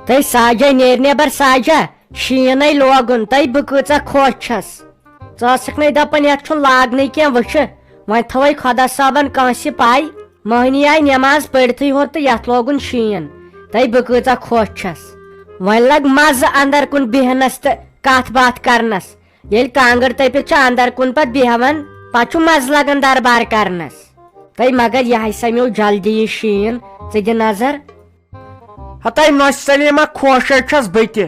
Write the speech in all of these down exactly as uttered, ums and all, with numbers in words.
تہٕ ساجہ، نیر نٮ۪بر ساجہ، شیٖن ہے لوگُن، تہٕ بہٕ کۭژاہ خۄش چھَس۔ ژٕ ٲسٕکھ نَے دَپان یَتھ چھُنہٕ لاگنٕے کینٛہہ، وٕچھِ، وۄنۍ تھٲوٕے خۄدا صٲبَن کٲنٛسہِ پَے۔ مٔہنی آیہِ نٮ۪ماز پٔرِتھٕے ہوٚت تہٕ یَتھ لوگُن شیٖن، تہٕ بہٕ کۭژاہ خۄش چھَس۔ وۄنۍ لَگ مَزٕ اَندَر کُن بیٚہنَس تہٕ کَتھ باتھ کَرنَس۔ ییٚلہِ کانٛگٕر تٔپِتھ چھِ اَندَر کُن پَتہٕ بیٚہوان، پَتہٕ چھُ مَزٕ لَگان دربار کَرنَس۔ تہٕ مگر یہِ ہَے سَمیو جلدی یہِ شیٖن، ژٕ دِ نظر۔ ہتاے نۄشہِ سلیمہ، خۄش ہے چھَس بہٕ تہِ،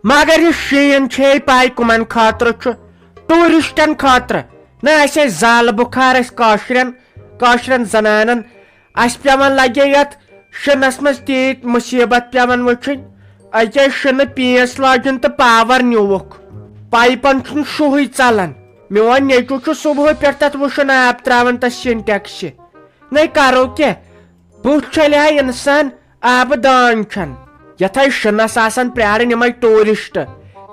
مگر یہِ شیٖن چھے پاے کٕمن خٲطرٕ چھُ؟ ٹوٗرِسٹن خٲطرٕ۔ نہ، اَسہِ ہے زالہٕ بُخار اَسہِ کٲشرٮ۪ن، کٲشرٮ۪ن زنانن۔ اَسہِ پٮ۪وان لگے یتھ شِنس منٛز تیٖتۍ مُصیبت پٮ۪وان وٕچھِنۍ۔ اَکے شِنہٕ پیٖنٛژ لٲجِن تہٕ پاور نیوٗکھ۔ پایپن چھُنہٕ شُہٕے ژلان۔ میون نیٚچوٗ چھُ صبحٲے پٮ۪ٹھ تتھ وُشُن آب تراوان تتھ سِنٹیکسہِ۔ نَے کرو کیٛاہ؟ بُتھ چھلہِ ہا اِنسان آبہٕ دان کھٮ۪ن۔ یتھے شِنس آسن پراران یِمے ٹوٗرِسٹ،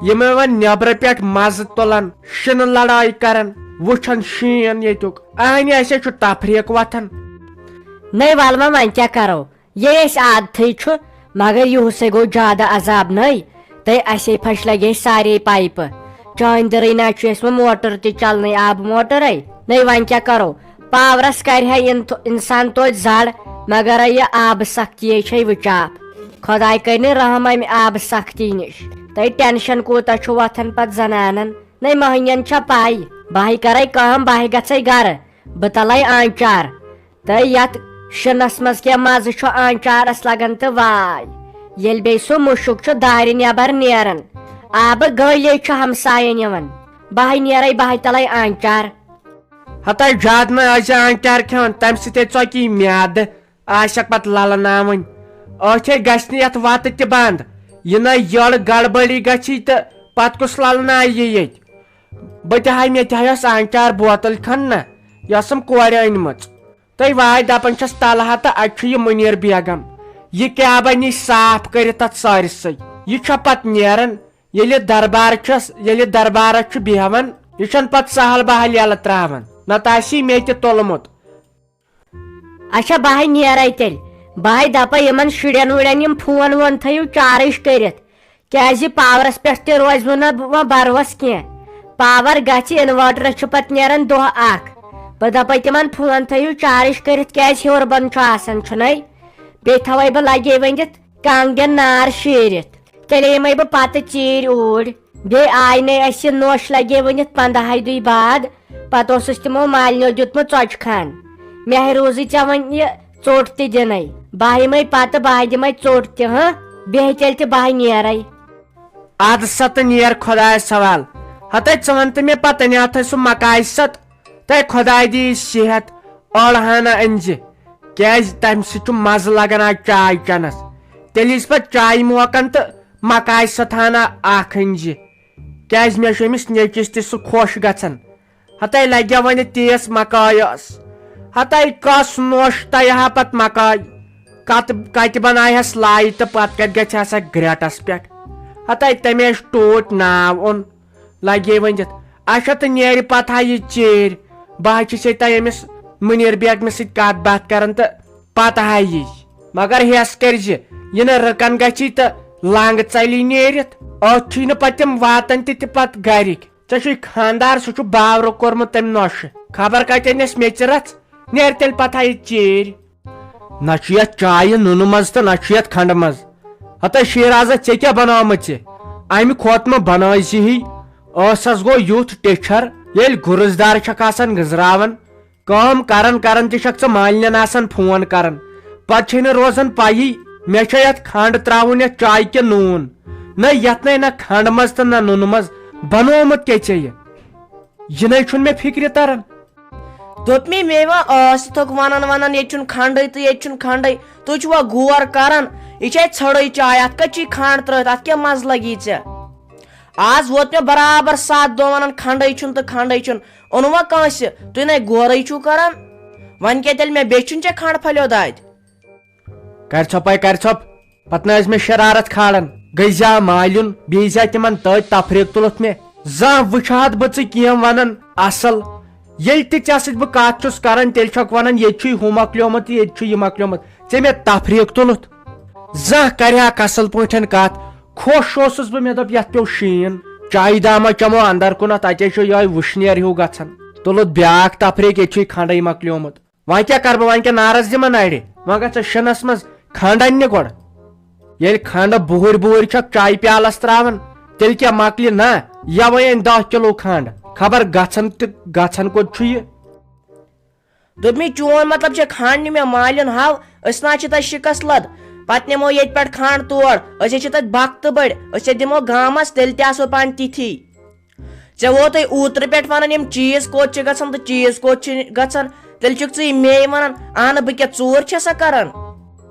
یِمے وۄنۍ نیبرٕ پٮ۪ٹھ مزٕ تُلان، شِنہٕ لڑایہِ کران، وٕچھان شیٖن ییٚتیُک۔ اہنہِ اَسہِ ہے چھُ تفریٖق وۄتھان۔ نَے وَلہٕ وۄنۍ، وۄنۍ کیٛاہ کرو؟ یے اَسہِ عادتھٕے چھُ، مگر یِہُس ہے گوٚو زیادٕ عذاب نَے۔ تہٕ اَسے پھش لگے سارے پایپہٕ۔ چٲنۍ دٕرٕے نہ چھُ اَسہِ وۄنۍ موٹر تہِ چلنٕے، آبہٕ موٹرے۔ نَے وۄنۍ کیٛاہ کرو؟ پاورس کرِ ہا اِنتھ-، انسان توتہِ زڑ، مگر یہِ آبہٕ سختی ہے چھے وٕچاپھ۔ خۄداے کرِ نہٕ رحم امہِ آبہٕ سختی نِش۔ تہٕ ٹینشن کوٗتاہ چھُ وۄتھان پتہٕ زنانن۔ نَے مٔہنِین چھا پَے؟ بہٕ ہے کرے کٲم، بہٕ ہے گژھے گرٕ، بہٕ تلے آنچار۔ تہٕ یتھ شِنس منٛز کیٛاہ مزٕ چھُ آنچارس لگان تہٕ واے۔ ییٚلہِ بیٚیہِ سُہ مُشُک چھُ دارِ نٮ۪بر نیران، آبہٕ گٲلے چھُ ہمساین یِوان۔ بہٕ ہے نیرے، بہٕ ہے تلے آنچار۔ ہتاے زیادٕ نہٕ ٲسۍ زِ آنچار کھٮ۪وان، تمہِ سۭتۍ ہے ژۄکی میادٕ، آسٮ۪کھ پتہٕ للہٕ ناوٕنۍ۔ أتھۍ ہے گژھِ نہٕ یتھ وتہٕ تہِ بنٛد۔ یہِ نَے یٔڑ گڑبڑی گژھی تہٕ پتہٕ کُس للہٕ ناوِ یہِ ییٚتہِ؟ بہٕ تہِ ہاے، مےٚ تہِ ہاے ٲس آنچار بوتل کھنٛڈ نہ، یہِ ٲسٕم کورِ أنمٕژ۔ تہٕ واے دپان چھس تلہٕ ہا تہٕ اتہِ چھُ یہِ مُنیر بیگم۔ یہِ کیٛاہ بنہِ صاف کٔرِتھ تتھ سٲرسٕے؟ یہِ چھا پتہٕ نیران؟ ییٚلہِ دربار چھس، ییٚلہِ دربارس چھُ بیہوان، یہِ چھُنہٕ پتہٕ سہل بہل یلہٕ تراوان، نتہٕ آسی مےٚ تہِ تُلمُت۔ اچھا، بہٕ ہے نیرے تیٚلہِ۔ بہٕ ہے دپے یِمن شُرٮ۪ن وُرٮ۪ن یِم فون وون تھٲیِو چارٕج کٔرِتھ۔ کیازِ پاورس پٮ۪ٹھ تہِ روزِ وۄنۍ نہٕ وۄنۍ بروس کینٛہہ۔ پاور گژھِ، انوٲٹرس چھُ پتہٕ نیران دۄہ اکھ۔ بہٕ دپے تِمن فون تھٲیِو چارٕج کٔرِتھ، کیازِ ہیوٚر بۄن چھُ آسان، چھُنَے؟ بیٚیہِ تھاوے بہٕ لگے ؤنِتھ کانٛگرٮ۪ن نار شیٖرِتھ۔ تیٚلے یِمے بہٕ پتہٕ ژیٖرۍ اوٗرۍ۔ بیٚیہِ آیہِ نے اَسہِ نۄش لگے ؤنِتھ پندہے دُہۍ بعد۔ پتہٕ اوسُس تِمو مالنیو دیُتمُت ژۄچہِ کھنٛڈ۔ مےٚ ہے روٗزٕے ژےٚ وۄنۍ یہِ ژوٚٹ تہِ دِنَے۔ بہٕ ہا یِمَے پَتہٕ، بہٕ ہا دِمَے ژوٚٹ تہِ، ہاں؟ بیٚہہِ تیٚلہِ تہِ بہٕ ہا نیرَے۔ اَدٕ سا تہٕ نیر خۄدایَس حوال۔ ہَتَے ژٕ وَن تہٕ مےٚ پَتہٕ اَنیٛاتھَے سُہ مکاے سَت، تہٕ خۄداے دِیہِ صحت، ٲلہٕ ہَنا أنزِ۔ کیٛازِ تَمہِ سۭتۍ چھُ مَزٕ لَگان آز چاے چَنَس۔ تیٚلہِ یِژھ پَتہٕ چایہِ موقعن تہٕ مکاے سَت ہَنا اَکھ أنزِ۔ کیٛازِ مےٚ چھُ أمِس نیٚچوِس تہِ سُہ خۄش گژھان۔ ہتاے لگہِ وۄنۍ تیس مکایس۔ ہتاے کس نوش تیہِ ہا پتہٕ مکاے۔ کتھ کتہِ بنایہِ ہس لایہِ تہٕ پتہٕ کتہِ گژھِ ہا سۄ گریٹس پٮ۪ٹھ۔ ہتاے تٔمۍ اَسہِ ٹوٗٹۍ ناو اوٚن۔ لگے وۄنۍ دِتھ۔ اچھا تہٕ نیرِ پتہٕ ہا یہِ ژیٖرۍ۔ بہٕ ہا چھُسے تۄہہِ أمِس مُنیٖر بیگمہِ سۭتۍ کتھ باتھ کران تہٕ پتہٕ ہا یی۔ مگر ہٮ۪س کٔرۍ زِ، یہِ نہٕ رٕکن گژھی تہٕ لنگ ژلی نیرِتھ۔ أتھۍ چھُے نہٕ پتہٕ تِم واتان تہِ تہِ پتہٕ گرِکۍ۔ ژےٚ چھُے خاندار، سُہ چھُ باورٕ کوٚرمُت تٔمۍ نۄشہِ۔ خبر کتہِ أنِس میٚژِ رژھ، نیرِ تیٚلہِ پتہٕ ہا یہِ ژیٖرۍ۔ نہ چھُ یتھ چایہِ نُنہٕ منٛز تہٕ نہ چھُ یتھ کھنڈٕ منٛز۔ ہتا شیرازا، ژےٚ کیٛاہ بناومٕژ ژےٚ؟ امہِ کھۄتہٕ مہ بنٲوزِ ہی۔ ٲسس گوٚو یُتھ ٹیچھر، ییٚلہِ گُرُز دار چھکھ آسان گٔنزراوان۔ کٲم کران کران تہِ چھکھ ژٕ مالِنٮ۪ن آسان فون کران۔ پتہٕ چھے نہٕ روزان پیی، مےٚ چھا یتھ کھنڈ تراوُن یتھ چایہِ کِنہٕ نوٗن؟ نہ یتھ نے نہ کھنڈ منٛز تہٕ نہ نُنہٕ منٛز۔ بنوومُت کیٛاہ ژےٚ یہِ؟ یہِ نے چھُنہٕ مےٚ فِکرِ تران۔ دوٚپ مےٚ، مےٚ ما ٲس یِتھُک ونان ونان، ییٚتہِ چھُنہٕ کھنڈٕے تہٕ ییٚتہِ چھُنہٕ کھنڈٕے۔ تُہۍ چھِوا غور کران؟ یہِ چھے ژھٔڑٕے چاے، اتھ کتہِ چھُے کھنڈ ترٲوِتھ؟ اتھ کیٛاہ مزٕ لگی ژےٚ؟ آز ووت مےٚ برابر ستھ دۄہ ونان کھنڈے چھُنہٕ تہٕ کھنڈے چھُنہٕ۔ اوٚنوا کٲنٛسہِ؟ تُہۍ نے غورے چھِو کران۔ وۄنۍ کیٛاہ تیٚلہِ مےٚ بیٚیہِ چھُنہٕ ژےٚ کھنڈ پھلیو دادِ؟ کرِ ژھۄپے، کرِ ژھۄپ۔ پتہٕ نہ ٲسۍ مےٚ شرارت کھالان۔ گٔے زیا مالیُن، بیٚیہِ زیا تِمن تٔتۍ تفریٖق تُلُتھ مےٚ۔ زانٛہہ وٕچھِ ہا بہٕ ژٕ کینٛہہ ونان اصل۔ ییٚلہِ تہِ ژےٚ سۭتۍ بہٕ کتھ چھُس کران، تیٚلہِ چھکھ ونان، ییٚتہِ چھُے ہُہ مۄکلیومُت تہٕ ییٚتہِ چھُ یہِ مۄکلیومُت۔ ژےٚ مےٚ تفریٖق تُلُتھ۔ زانٛہہ کرِ ہاکھ اصل پٲٹھۍ کتھ۔ خۄش اوسُس بہٕ، مےٚ دوٚپ، یتھ پیوٚو شیٖن، چایہِ دامہ چمو اندر کُنتھ، اتے چھُ یِہوٚے وٕشنیر ہیوٗ گژھان۔ تُلُتھ بیاکھ تفریٖق، ییٚتہِ چھُے کھنڈے مۄکلیومُت۔ وۄنۍ کیٛاہ کرٕ بہٕ؟ وۄنۍ کیٛاہ نارس دِمہٕ نرِ؟ وۄنۍ گژھٕ شِنس منٛز کھنڈ اننہِ گۄڈٕ۔ ییٚلہِ کھنڈ بُہٕرۍ بُہٕرۍ چھکھ چایہِ پیالس تراوان، تیٚلہِ کیٛاہ مۄکلہِ نا؟ یوے أنۍ دَہ کِلوٗ کھنڈ۔ خبر گژھان تہٕ گژھان کوٚت چھُ یہِ؟ دوٚپمَے، چون مطلب چھا کھنڈ نیوٗ مےٚ مالیُن؟ ہاو، أسۍ نہ چھِ تۄہہِ شِکس لد۔ پتہٕ نِمو ییٚتہِ پٮ۪ٹھ کھنڈ تور۔ أسۍ ہے چھِ تتہِ بختہٕ بٔڑۍ۔ أسۍ ہے دِمو گامس، تیٚلہِ تہِ آسو پانہٕ تِتھی۔ ژےٚ ووتُے اوترٕ پٮ۪ٹھ ونان، یِم چیٖز کوٚت چھِ گژھان تہٕ چیٖز کوٚت چھِ گژھان، تیٚلہِ چھُکھ ژٕ یہِ مے ونان۔ اہنہٕ، بہٕ کیٛاہ ژوٗر چھےٚ سا کران؟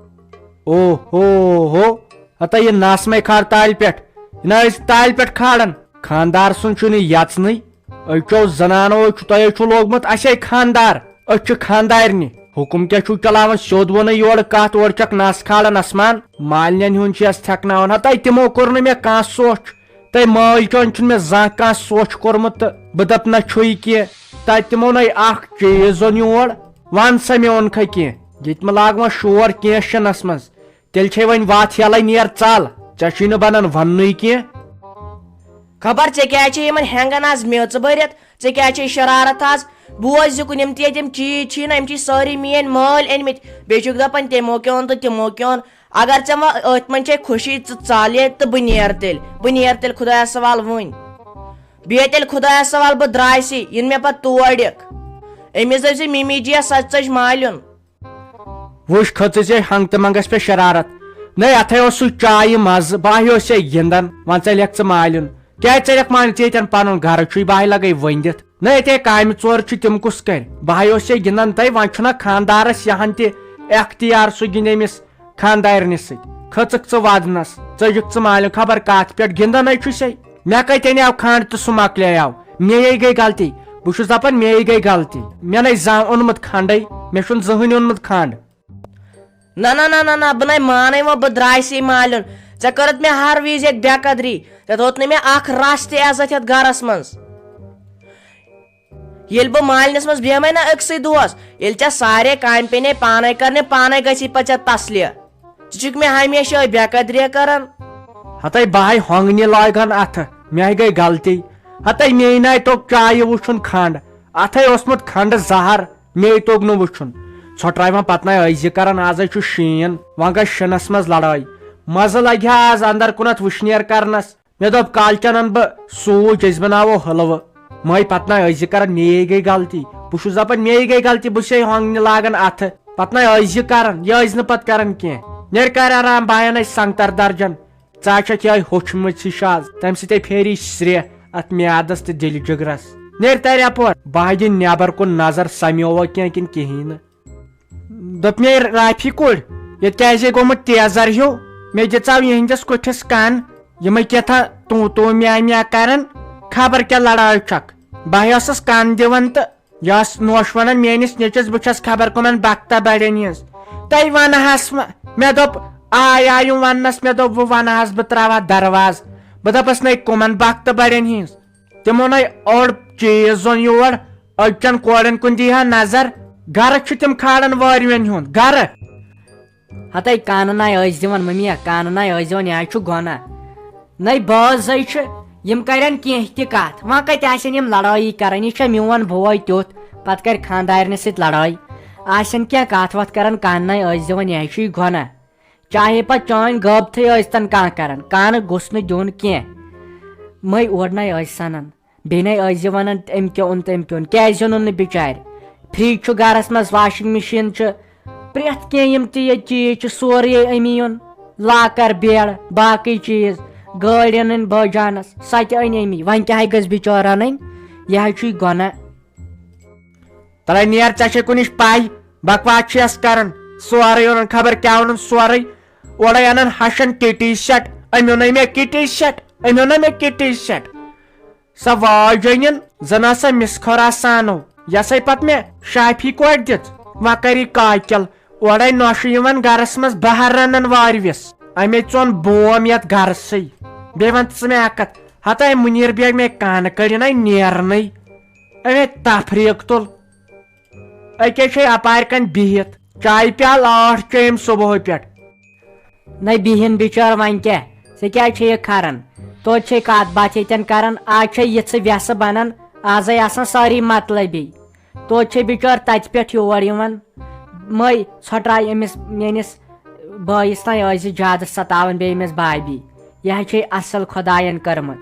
او ہو ہو، ہتا یہِ نس مے کھار تالہِ پٮ۪ٹھ، یہِ نہ ٲسۍ تالہِ پٮ۪ٹھ کھاران۔ خاندار سُنٛد چھُنہٕ یژنٕے۔ أزچو زنانو چھُ، تۄہے چھُ لوگمُت اسے خاندار، أسۍ چھِ خاندارنہِ۔ حُکُم کیٛاہ چھُو چلاوان؟ سیوٚد ووٚنُے یورٕ کتھ، اورٕ چھکھ نس کھالان اسمان۔ مالنٮ۪ن ہُنٛد چھِ یس تھٮ۪کناوان، ہتا تِمو کوٚر نہٕ مےٚ کانٛہہ سوچھ۔ تۄہہِ مٲلۍ چون چھُنہٕ مےٚ زانٛہہ کانٛہہ سوچھ کوٚرمُت تہٕ بہٕ دَپہٕ نہ چھُے کینٛہہ۔ تَتہِ تِمو نَے اَکھ چیٖز زوٚن یور۔ وَن سا، مےٚ اوٚنکھا کینٛہہ؟ ییٚتہِ مہٕ لاگ وۄنۍ شور کینٛہہ شِنَس منٛز۔ تیٚلہِ چھے وۄنۍ وَتھ یَلَے، نیر ژَل۔ ژےٚ چھُے نہٕ بَنان وَننُے کینٛہہ۔ خبر ژےٚ کیٛازِ چھے یِمَن ہٮ۪نٛگَن آز میٚژ بٔرِتھ؟ ژےٚ کیٛازِ چھے شرارت آز؟ بوز یہِ کُن، یِم تہِ ییٚتہِ یِم چیٖز چھی نہ، یِم چھی سٲری میٛٲنۍ مٲلۍ أنۍمٕتۍ۔ بیٚیہِ چھُکھ دَپان تِمو کیٛاہ اوٚن تہٕ تِمو کیٛاہ اوٚن۔ اگر ژےٚ وۄنۍ أتھۍ منٛز چھے خوشی، ژٕ ژَل ییٚتہِ تہٕ بہٕ نیرٕ تیٚلہِ۔ بہٕ نیرٕ تیٚلہِ خۄدایَس حوال وٕنۍ۔ بیٚیہِ تیٚلہِ خۄدایَس حوال بہٕ درٛایسٕے، یِنہٕ مےٚ پَتہٕ تورٕ۔ أمِس دٔپۍ زِ مِمی جِیا، سۄ تہِ ژٔج مالیُن۔ وٕچھ، کھٔژٕس یے ہنٛگتہٕ منٛگَس پٮ۪ٹھ شرارت۔ نَے، اَتھَے اوس سُہ چایہِ مَزٕ، بہٕ ہا اوس ہے گِنٛدان۔ وۄنۍ ژےٚ لیکھ ژٕ مالیُن۔ کیٛازِ ژےٚ لیکھ مالیُن؟ ژےٚ ییٚتٮ۪ن پَنُن گَرٕ چھُے، بہٕ ہاے لَگَے ؤنٛدِتھ۔ نَے، ییٚتے کامہِ ژور چھِ، تِم کُس کَرِ؟ بہٕ ہاے اوس ہے گِنٛدان تَے، وۄنۍ چھُنہ خانٛدارَس یہِ ہَن تہِ اختیار، سُہ گِنٛدِ أمِس خانٛدارنہِ سۭتۍ۔ کھٔژٕکھ ژٕ وَدنَس، ژٔجِکھ ژٕ مالیُن، خبر کَتھ پٮ۪ٹھ گِنٛدَن ہے چھُ سے۔ مےٚ کَتہِ اَنیو کھنٛڈ تہٕ سُہ مۄکلیو۔ مےٚ یے گٔے غلطی۔ بہٕ چھُس دَپان، مےٚ یے گٔے غلطی۔ مےٚ نَے زانٛہہ اوٚنمُت کھنٛڈَے، مےٚ چھُنہٕ زٕہٕنۍ اوٚنمُت کھنٛڈ۔ نہ، نہ، نہ، نہ، نہ، بہٕ نَے مانَے وۄنۍ، بہٕ درٛایسٕے مالیُن۔ ژےٚ کٔرٕتھ مےٚ ہر وِزِ ییٚتہِ بے قدری۔ ژےٚ تھوٚوُتھ نہٕ مےٚ اَکھ رَژھ تہِ عزت یَتھ گَرَس منٛز۔ ییٚلہِ بہٕ مالنِس منٛز بیٚہمَے نہ أکسٕے دۄہَس، ییٚلہِ ژےٚ سارے کامہِ پیٚنے پانے کرنہِ، پانے گژھی پتہٕ ژےٚ تسلہِ۔ ژٕ چھُکھ مےٚ ہمیشہِ یِہوٚے بے قدری کران۔ ہتے بہٕ ہاے ہۄنٛگنہِ لاگان اتھٕ، مےٚ ہاے گٔے غلطی۔ ہتے مے ناے توٚگ چایہِ وُچھُن کھنٛڈ، اتھے اوسمُت کھنٛڈٕ زہر، مے توٚگ نہٕ وُچھُن۔ ژھۄٹراے وۄنۍ پتہٕ ناے أزۍ کران، آزے چھُ شیٖن، وۄنۍ گژھِ شِنس منٛز لڑٲے۔ مزٕ لگہِ ہا آز اندر کُنتھ وُشنیر کرنس۔ مےٚ دوٚپ، کالچن انہٕ بہٕ سوٗجۍ، أسۍ بناوو حلوٕ۔ مے پتہٕ نہ أزۍ کران، مے گٔے غلطی۔ بہٕ چھُس دپان، مے گٔے غلطی، بہٕ چھُسے ہۄنٛگنہِ لاگان اتھٕ۔ پتہٕ نہ أزۍ کران، یہِ أزۍ نہٕ پتہٕ کران کینٛہہ۔ نیر کر آرام، بہٕ انَے سنگتر درجن۔ ژٕ ہا چھکھ یِہے ہوٚچھمٕژ ہِش آز، تمہِ سۭتۍ پھیری سرٛیہ اتھ میادس تہٕ دِلہِ جگرس۔ نیر ترِ اپور، بہٕ ہا دِنہٕ نٮ۪بر کُن نظر، سمیووا کینٛہہ کِنہٕ کِہیٖنۍ نہٕ۔ دوٚپ مےٚ، رافی کُڑ، ییٚتہِ کیٛازِ گوٚمُت تیزر ہیوٗ؟ مےٚ دِژاو یِہنٛدِس کُٹھِس کن، یِمے کیٛاہ تھا تو تو میا میا کران، خبر کیٛاہ لڑٲے چھکھ۔ بہٕ ٲسٕس کن دِوان تہٕ یہِ ٲس نوش ونان میٲنِس نیٚچوِس، بہٕ چھس خبر کٕمن بختہ بڑٮ۪ن ہٕنٛز۔ تۄہہِ ونہس مہ-، مےٚ دوٚپ، آے آیُم وننس، مےٚ دوٚپ، وۄنۍ ونہس بہٕ تراوہا درواز۔ بہٕ دپس، نَے کٕمن بختہ بڑٮ۪ن ہٕنٛز؟ تِمو نے اوٚڑ چیٖز زون یور، أزچٮ۪ن کورٮ۪ن کُن دی ہا نظر، گرٕ چھِ تِم کھالان وٲرۍوٮ۪ن ہُنٛد گرٕ۔ ہتے کانہٕ ناے ٲسۍ دِوان مٔمیا، کانہٕ ناے ٲسۍ دِوان، یہِ حظ چھُ گۄناہ۔ نَے بٲژ زَے چھِ، یِم کَرن کینٛہہ تہِ کَتھ، وۄنۍ کَتہِ آسن یِم لڑٲیی کَران، یہِ چھا میون بوے تیُتھ، پَتہٕ کَرِ خانٛدارنہِ سۭتۍ لڑٲے۔ آسن کینٛہہ کَتھ وَتھ کَران، کانہٕ ناے ٲسۍ دِوان، یہِ حظ چھُے گۄناہ۔ چاہے پتہٕ چٲنۍ غٲبتھٕے ٲسۍ تن کانٛہہ کران، کانہٕ گوٚژھ نہٕ دیُن کینٛہہ۔ مے اورٕ نے ٲسۍ سنان، بیٚیہِ نے ٲسۍ زِ ونان، أمۍ کیٛاہ اوٚن تہٕ أمۍ کیٛاہ اوٚن، کیٛازِ اوٚنُن نہٕ بِچارِ؟ فرج چھُ گرس منٛز، واشنگ مشین چھِ، پرٛٮ۪تھ کینٛہہ یِم تہِ ییٚتہِ چیٖز چھِ، سورُے أمی اوٚن۔ لاکر، بیڈ، باقٕے چیٖز، گٲڑۍ أنٕنۍ بٲجانس، سۄ تہِ أنۍ أمی۔ وۄنۍ کیٛاہ گژھِ بِچٲر انٕنۍ؟ یہِ حظ چھُے گۄناہ۔ تلے نیر، ژےٚ چھے کُنِچ پاے، بکواس چھُ یس کران۔ سورُے اوٚنُن، خبر کیٛاہ اوٚنُن سورُے۔ اورے انان ہشن کِٹی سیٹ، أمۍ اوٚنے مےٚ کِٹی سیٹ، أمۍ اوٚنے مےٚ کِٹی سیٹ۔ سۄ واجنٮ۪ن زن ٲس سۄ مِس خوراسانو، یسے پتہٕ مےٚ شافی کورِ دِژ۔ وۄنۍ کری کاکل، اورے نۄشہِ یِوان گرس منٛز بہر رنان واروِس۔ امے ژون بوم یتھ گرسٕے۔ بیٚیہِ ون ژٕ مےٚ اکھ کتھ، ہتے مُنیٖر بیگ مےٚ کانہٕ کٔڑِنَے نیرنٕے۔ امے تفریٖق تُل۔ أکے چھے اپارِ کنۍ بِہِتھ، چایہِ پیالہٕ ٲٹھ چیٚیِم صبحٲے پٮ۪ٹھ۔ نہ بِہِن بِچٲر، وۄنۍ کیٛاہ؟ ژےٚ کیٛازِ چھے یہِ کھران؟ توتہِ چھے کتھ باتھ ییٚتٮ۪ن کران، از چھے یِژھٕ وٮ۪سہٕ بنان، ازے آسان سٲری مطلبی۔ توتہِ چھے بِچٲر تتہِ پٮ۪ٹھ یور یِوان۔ مے ژھۄٹراے أمِس میٲنِس بٲیِس تام، ٲسۍ زِ زیادٕ ستاوان بیٚیہِ أمِس بابی۔ یہِ ہا چھے اصل خۄداین کٔرمٕژ۔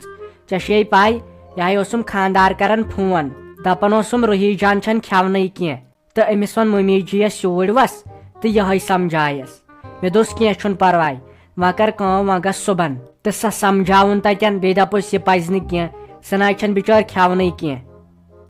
ژےٚ چھے پاے، یہِ ہا اوسُم خاندار کران فون، دپان اوسُم، روحی جان چھنہٕ کھٮ۪ونٕے کینٛہہ۔ تہٕ أمِس ووٚن مٔمی جی یَس یوٗرۍ وَس تہٕ یِہوٚے سمجھایَس۔ مےٚ دوٚپُس، "کینٛہہ چھُنہٕ پرواے، وۄنۍ کر کٲم، وۄنۍ گژھ صُبحن تہٕ سۄ سمجھاوُن تَتٮ۪ن، بیٚیہِ دَپُس، یہِ پَزِ نہٕ کینٛہہ، سُہ نہ حظ چھَنہٕ بِچٲر کھٮ۪ونٕے کینٛہہ۔"